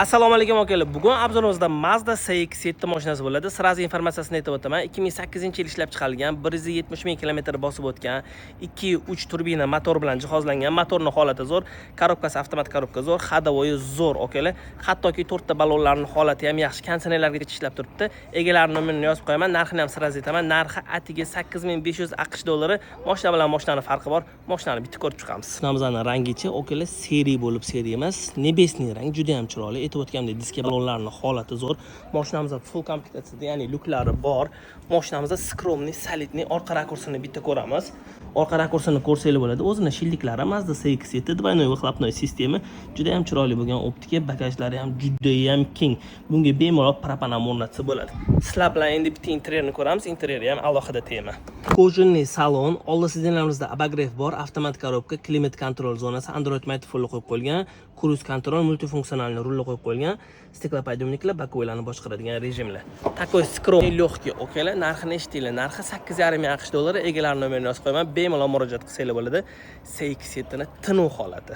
Assalomu alaykum, akalar. Bugun обзор imizda Mazda CX-7 mashinasi bo'ladi. Сразу informatsiyasini aytib o'taman. 2008-yil ishlab chiqarilgan, 170 ming kilometr bosib o'tgan, 2.3 turbina motor bilan jihozlangan. Motorning holati zo'r, korobkasi avtomat korobka zo'r, ходовой zo'r, akalar. Hattoki to'rtta balonlarning holati ham yaxshi, konditsionerlarga ishlab turibdi. Egalari nomerini yozib qo'yaman, narxini ham сразу aytaman. Narxi atigi 8500 AQSh dollari. Mashina bilan mashinani farqi bor. Mashinani bitta ko'rib chiqamiz. Mashinamizni rangichi, akalar, серый bo'lib, серый emas, небесный rang, juda ham chiroyli. Aytib o'tganimdek, diska balonlarning holati zo'r. Mashinamizda full komplektatsiyada, ya'ni lyuklari bor. Mashinamizda скромный, солидный orqa rakursini bitta ko'ramiz. Orqa rakursini ko'rsanglar bo'ladi. O'zini shildiklari Mazda CX-7, двойной выхлопной система, juda ham chiroyli bo'lgan optika, bagajlari ham juda ham keng. Bunga bemalol propan ham o'rnatsa bo'ladi. Sizlar bilan endi bitta interyerni ko'ramiz. Interyeri ham alohida tema. Кожаный salon, oldi сиденье larimizda обогрев bor, avtomat korobka, климат-контроль zonasi, Android magnitofonni qo'yib qo'yilgan, круиз-контроль, мультифункциональный rulni qo'yib qo'yilgan, стеклоподъемник lar, боковой larni boshqaradigan rejimlar. Такой скромный, легкий, okalar, narxini eshitinglar. Narxi 8,5 ming AQSh dollari, egalari nomerini yozib qo'yaman, bemalol murojaat qilsanglar bo'ladi. CX-7 ni tinuv holati.